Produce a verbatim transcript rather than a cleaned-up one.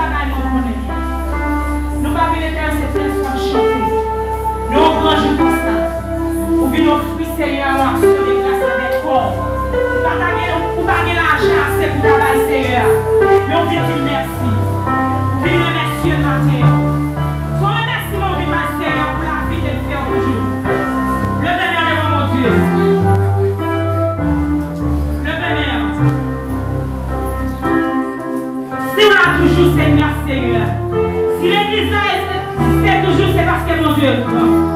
Bagay mwen konnen. Nou pa vin enterese pyès w ap chante. Nan yon gran jou konsa, ou vin ofri Senyè a yon aksyon de gras avèk kò w. Ou pa ta gen, ou pa gen lajan ase pou w ta bay Senyè a. Men w vin di l mèsi. Ou vin remèsye l maten an. Se yon remèsiman w vin bay Senyè a pou lavi ke l fè w toujou. Leve men w devan Bondye. Leve men w. Si w la toujou, se gras Senyè a. Si legliz la egziste toujou, se paske Bondye gran.